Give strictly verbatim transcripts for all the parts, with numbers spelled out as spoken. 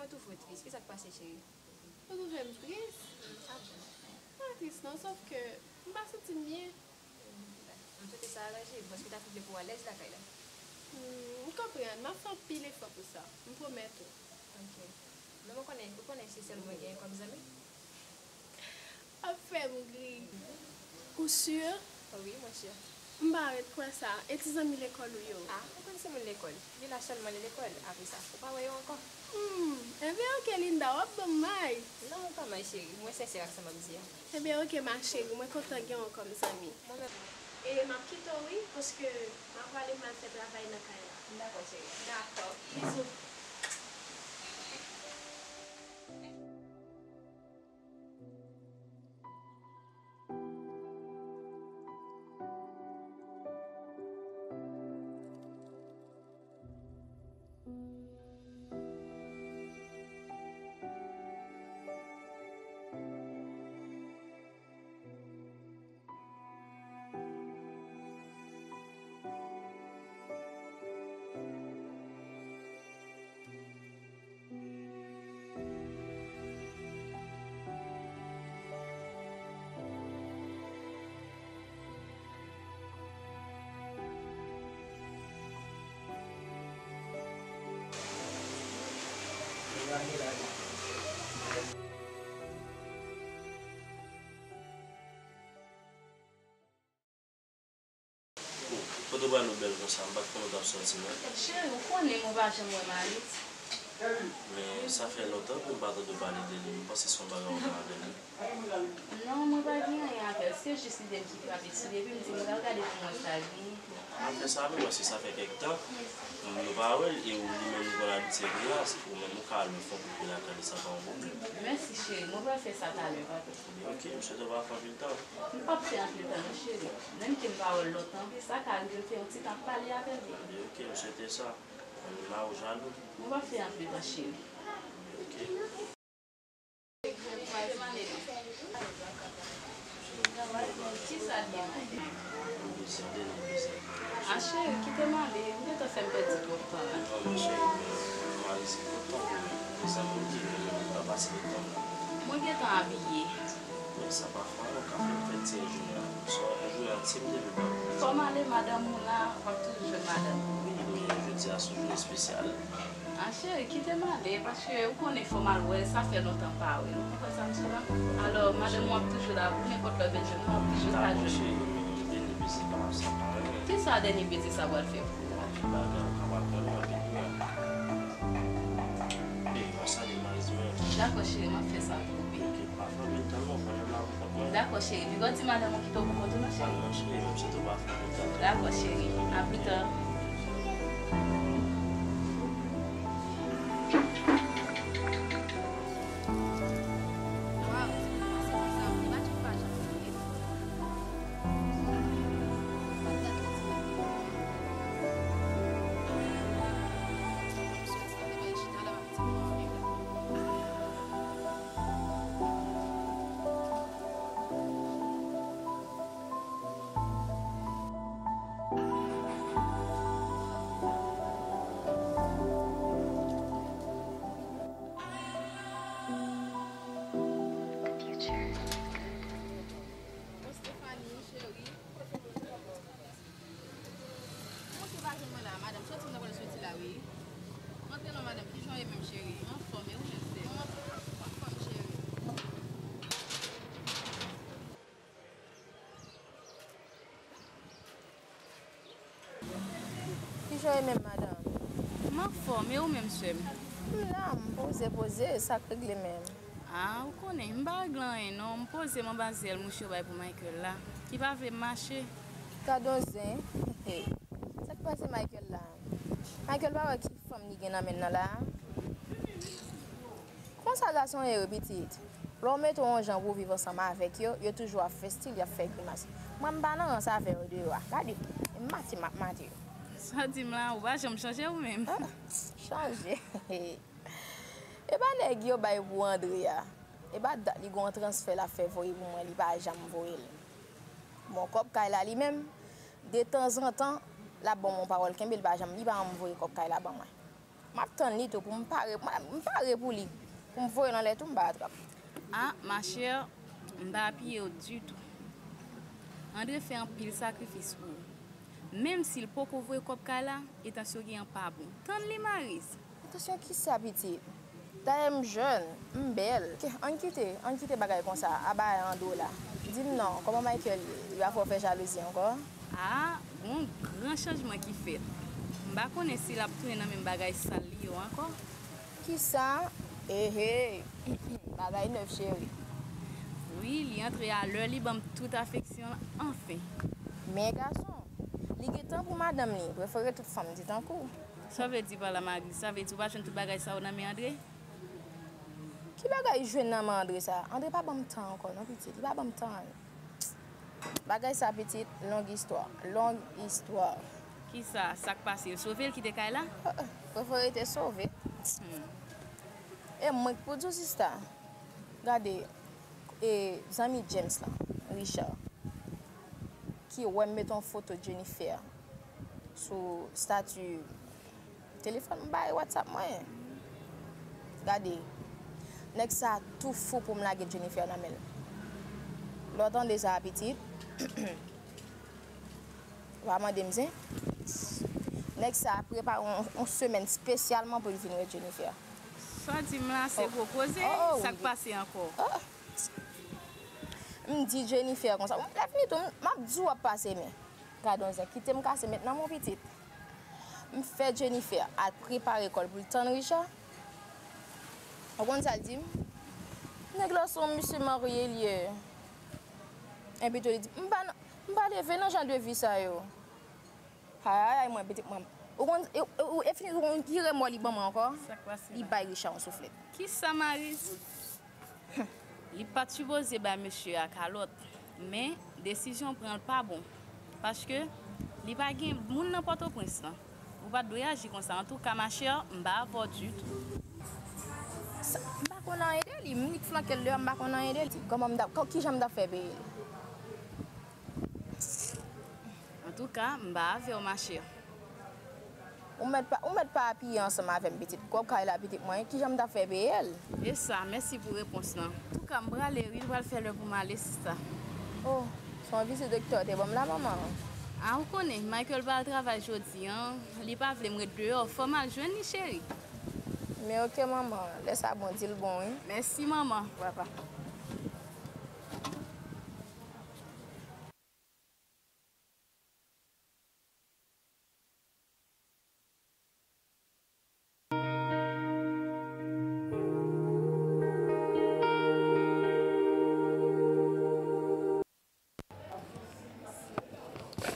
Ou twouve w tris, kisa k pase, cheri? Ou twouve m tris? Mm, sa bon. M pa tris non, sòf ke m pa santi m byen. M swete sa aranje, paske w ta fin vle pou w alèz lakay la. Hmm, m konprann, m ap fè anpil efò pou sa, m pwomèt ou. Ok. Men mwen konnen, ou konnen se sèl ou mwen genyen kòm zanmi. Ap fè m gri. Ou si? Wi, mwen si. M pa ret kwè sa. E ti zanmi lekòl ou yo? Ah, ou konn se moun lekòl. Yo la sèlman lè lekòl. Apre sa, ou pa wè yo ankò. Hmm, enben oke Linda, w ap ban m may. Non, ou pa may cheri. Mwen sensè ak sa m ap di a. Enben oke ma chérie, mwen kontan gen w kòm zanmi. Mwen menm. E m ap kite w wi, paske m ap prale m al fè travay nan kay la. Dakò cheri. Dakò. Bizou. Kote w pral nou bèl konsa, m pa t konnen w t ap sòti non. Cheri, ou konnen mwen pa janm wè Malis. Men sa fè lontan ke m pa tande w pale de li, m panse se yon bagay ou gen avè li. Non, mwen pa gen anyen avè l, se jis lide m ki frape sou li, epi m di m pral gade pou m wè sa l genyen. Apre sa, men, paske sa fè kèk tan, nou pa wè l, e ou li menm li konn abitye vin la, ou menm ou ka al fè yon kout pye lakay li, sa pa yon pwoblèm. Mèsi, cheri, mwen pral fè sa talè, papa. Ok, m swete w pa fè anpil tan. M p ap fè anpil tan non cheri. Menm ke m pa wè l lontan, sa ka rive m fè yon ti tan ap pale avè l. Ebyen, ok, m swete sa. Ann, m a ou jalou. Mwen p ap fè anpil tan cheri. Ebyen, ok. Kisa l ye? M bezwen, m bezwen. A cheri, kite m ale, ou gentan fè m pèdi twòp tan la. Non, non, cheri, men Malis ki kontan pou mwen. Mezanmi, ou di nou menm nou ka pase letan la. Mwen gentan abiye. Men sa pa fè anyen, ou ka fè m fè ti jounen an. Swa jounen an, si m te vin pa. Fò m ale, madanm ou la, w ap toujou jwenn madanm ou, wi. Men jodi a se yon jou espesyal. A cheri, kite m ale, paske ou konnen fò m al wè l, sa fè lontan m pa wè l. Ou konprann sa m di w la? Alò, madanm ou ap toujou la pou nenpòt lè w bezwen l, w ap toujou ka jwenn. Dakò, cheri, men dènye beze pa sa pa anyen. Kisa dènye beze sa pral fè pou ou? Anpil bagay, ou ka pral konnen anpil wi. Babe, m a salye Malis mwen. Dakò, cheri, m ap fè sa pou ou, babe. Ok, pa fè anpil tan non, konnen m la pou kont mwen. Dakò, cheri, piga w di madanm ou kite w pou kont ou non, cheri. Non, cheri, m ap swete w pa fè anpil tan. Dakò, cheri, a pli ta. Bon, Stephanie, cheri. Mwen se pa jwenn mwen la, madanm. Soti m nan pral soti la, wi. Antre non, madanm. Kijan w ye menm, cheri? Anfòm, e ou menm, sè? Mwen anfòm, cheri. Kijan w ye menm, madanm? M anfòm, e ou menm, sè m? M la, m poze, poze, sa k regle menm? A, ou konnen, m pa regle anyen non, m poze m anba zèl mouche yo bay pou Michael la, ki pa vle m mache. Gad on zen. Sa k pase Michael la? Michael pa wè ki fanm li gen nan men l nan la a? Konsa gason yo ye wi pitit. Lè w mete w yon jan pou w viv ansanm avèk yo, yo toujou ap fè stil, y ap fè grimas. Mwen m pa nan rans avè yo deyò a. Gade, e mate m ap mate yo. Sa w di m la, ou pa janm chanje ou menm. Ah, chanje. E pa nèg yo bay pou Andre a. E pa dat li gon transfè l ap fè voye pou mwen, li pa janm voye l. Bon, kòb kay la li menm, detanzantan, l ap ban m yon pawòl kenbe, li pa janm, li pa janm voye kòb kay la ban mwen. M ap tann li tou pou m pare, m, m pare pou li. Pou m voye l anlè tou, m pa atrap. Ah, ma chère, m pa apiye w ditou. Andre fè anpil sakrifis pou ou. Menm si l poko voye kòb kay la, entansyon gen an pa bon. Tann li, Marise. Entansyon kisa, pitit? Dayè m jèn, m bèl. Ke, ann kite, ann kite bagay konsa, a bagay an do la. Di m non, kòman Michael ye? Li pa fè w fè jalouzi ankò? Ah, gon gran chanjman ki fèt. M pa konnen si l ap tounen nan menm bagay sal li yo ankò. Kisa? Ehe, bagay nèf, cheri. Wi, li antre a lè, li ban m tout afeksyon l, anfen. Men gason, li gen tan pou madanm li, prefere tout fanm di tankou. Sa w vle di pa la, Marie? Sa vle di ou pa jwenn tout bagay sa yo nan men Andre? Ki bagay jwenn nan men Andre sa? Andre pa ban m tan ankò non, pitit. Li pa ban m tan. Bagay sa, pitit, long istwa. Long istwa. Kisa? Sa k pase? L sove, l kite kay la? Uh-uh. Prefere te sove. Hmm. E mwen k pou di w, sista. Gade, e, zanmi James lan, Richard, ki wè m mete yon foto Jennifer sou stati telefòn m bay WhatsApp mwen. Gade, nèg sa tou fou pou m lage Jennifer nan men l. Lè w tande sa, pitit, w a mande m zen. Nèg sa prepare yon, yon semèn espesyalman pou l vin wè Jennifer. Sa w di m la, se gwo koze. Oh, oh, sa k pase ankò? Oh. M di Jennifer konsa. Lè fini tou, m, m ap di w ap pase men. Gade yon zen, kite m kase mentnan, mon pitit. M fè Jennifer al prepare kò l pou l tann Richard. Ou konn sa l di m? Nèg la se yon misye marye l ye. Epi tou li di, m pa nan, m pa leve nan jan de vi sa yo. Ayayay, mwen, pitit mwen. Ou konn, e, e, e fini, ou konn ki remò li ban mwen ankò? Sa k pase la? Li bay Richard yon souflèt. Kisa, Marie? Li pa t sipoze bay mesye a kalòt, men desizyon pran l pa bon. Paske li pa gen moun nan Pòtoprens lan. Ou pa t dwe aji konsa. Antouka, ma chère, m pa avè w ditou. Sa, m pa konn anyen de li. M nik flanke l deyò, m pa konn anyen de li. Kòman m t ap, kò-, kijan m t ap fè peye li? Antouka, m pa avè w, ma chère. Ou mèt pa, ou mèt pa apiye ansanm avè m, pitit. Kòb kay la, pitit mwen, kijan m t ap fè peye l? E sa, mèsi pou repons lan. Antouka, m prale, wi, l pral fè lè pou m ale, sista. Oh, se yon vizit doktè w te ban m la, manman? A, ou konnen, Michael pa al travay jodi an, li pa vle m ret deyò, fò m al jwenn li, cheri. Men oke, manman, lè sa bon, di l bon, wi. Mèsi, manman. Papa.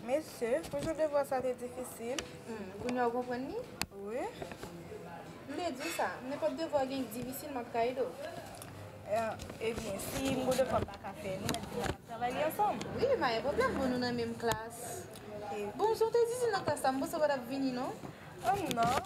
Mesye, pou jwe devwa sa te difisil. Hmm, kounye a w konprann li? Wi. M te di w sa, nenpòt devwa gen difisil, m ap ka ede w. Eh, ebyen, si m gon devwa m pa ka fè, nou mèt vin la n ap travay li ansanm. Wi, pa gen pwoblèm, bon, nou nan menm klas. Ok. Bon, jan w te di, di nan klas la, m panse w pa t ap vini, non? Oh, non.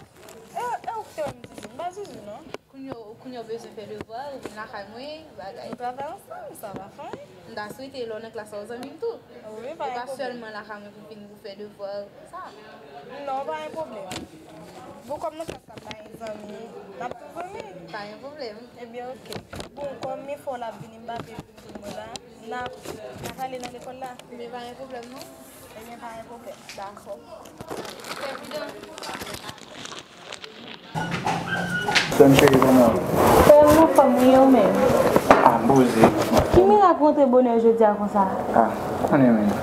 E, e ou ki te wè m zuzu? M pa zuzu, non. Kounye a, kounye a w bezwen fè devwa, ou vin lakay mwen, bagay. Nou travay ansanm, sa pa fè anyen. M ta swete lè w nan klas la, w zanmi m tou. Wi, pa gen pwoblèm. E pa sèlman lakay mwen pou vin pou fè devwa, sa. Non, pa gen pwoblèm. Bon, kòm nan klas la pa gen zanmi, n ap tou zanmi. Pa gen pwoblèm. Ebyen, oke. Bon, kòm men fò l ap vini, m pa vle vin pou mwen la, n a, n a prale nan lekòl la. Men pa gen pwoblèm, non. Ebyen, pa gen pwoblèm. Dakò. Fè pridans. Sè m cheri, kòman w ye? Frè m, anfòm wi, ou menm? Ah, m poze. Ki mirak rantre bonè jodi a konsa? Ah, konnen men.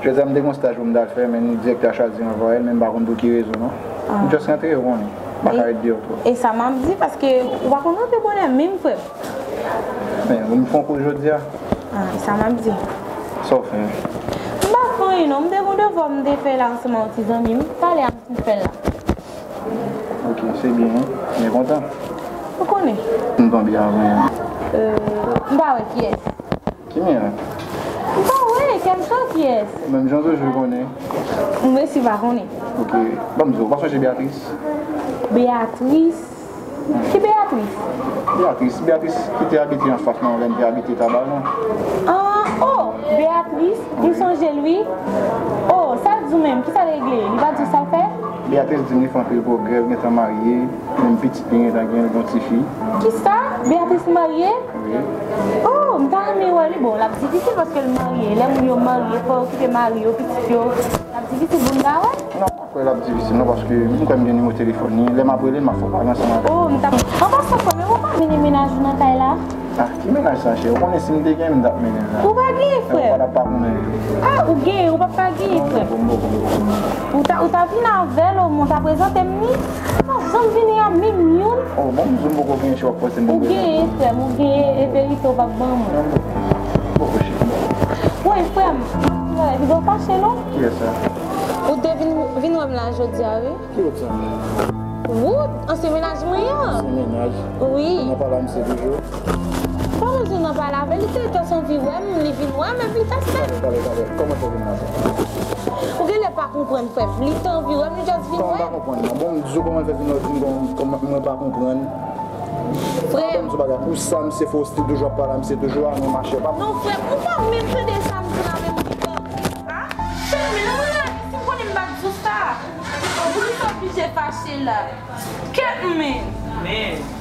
Jodi a m te gon staj pou m t al fè, men direktè a chwazi m anvwaye l, men m pa konn pou ki rezon non. Ah. M just rantre, ou konnen. M pa ka ret deyò twòp. E sa m ap di, paske ou pa konn rantre bonè menm, frè m. Men, ou m fè yon kouz jodi a. Ah, e sa m ap di. Sa w fè? M pa fè anyen non, m te gon devwa m te fè la ansanm ak yon ti zanmi m. Talè a m fin fè l la. Ok, se byen, wi. Byen kontan. Ou konnen. M tonbe avan. Euh, m pa wè kiyès. Ki mirak? M pa wè, kè m cho kiyès. Menm jan toujou konnen. M resi pa konnen. Ok. Ban m di w, ou pa sonje Beatrice? Beatrice? Ki Beatrice? Beatrice, Beatrice ki te abite anfas nan lè n te abite Tabalan. Ah, oh, Beatrice, m sonje l wi. Oh, sa l di w menm? Kisa l regle? Li pa di w sa l fè? Beatrice di m li fè anpil pwogrè, l gentan marye, menm pitit li gentan gen, l gen yon tifi. Kisa? Beatrice marye? Wi. Oh, m ta renmen wè li. Bon, l ap difisil paske l marye. Lè moun yo marye, fò yo kite mari yo, pitit yo. L ap difisil pou n ta wè? Non, m pa kwè l ap difisil non, paske m kwè m gen nimewo telefòn li. Lè m ap rele l, m ap fè w pale ansanm avè l. Oh, m ta... An pasan, frè m, ou pa mennen mennaj ou nan kay la? Ah, ki mennaj sa, chè? Ou konnen si m te gen, m t ap mennen l la. Ou pa genyen, frè m? Ou pa t ap pa konnen. Ah, ou genyen, ou p ap pa genyen, frè m. Ou ta, ou ta vin avè l, omwen, ou ta prezante m li. Ou pa janm vini a menm youn. Oh, bon, m di w m poko genyen, chè, w ap fòse m pou... Ou genyen, frè m, ou genyen, e verite w p ap ban mwen. Poko, chè. Woy, frè m, m ap di w bagay, piga w fache non. Kiyès sa? Ou te vin, vin wè m la jodi a, wi. Ki wout sa? Wout? Ansyen mennaj mwen an? Ansyen mennaj? Wi. Ou nan pale a misye toujou? Pa bezwen nan pale avè l, li te jis anvi wè m, li vin wè m, epi l ta sèl. Talè, talè, talè. Kòman sa vin la sa? Ou genlè pa konprann, frè m. Li te anvi wè m, li jis vin wè m. Kòman pa konprann? Bon, m di w kòman l fè vin wè w, di m kòman, kòman mwen pa konprann. Frè m. Bon, m di w bagay, pou sa misye fè w stil toujou ap pale a misye toujou a, non, machè, pa... Non, frè m, ou pa menm tande sa m di la menm, ou pa... Ah, chè, men nan mwen la, si m konnen m pa t di w sa. Poukisa w oblije fache la? Kèt men. Men.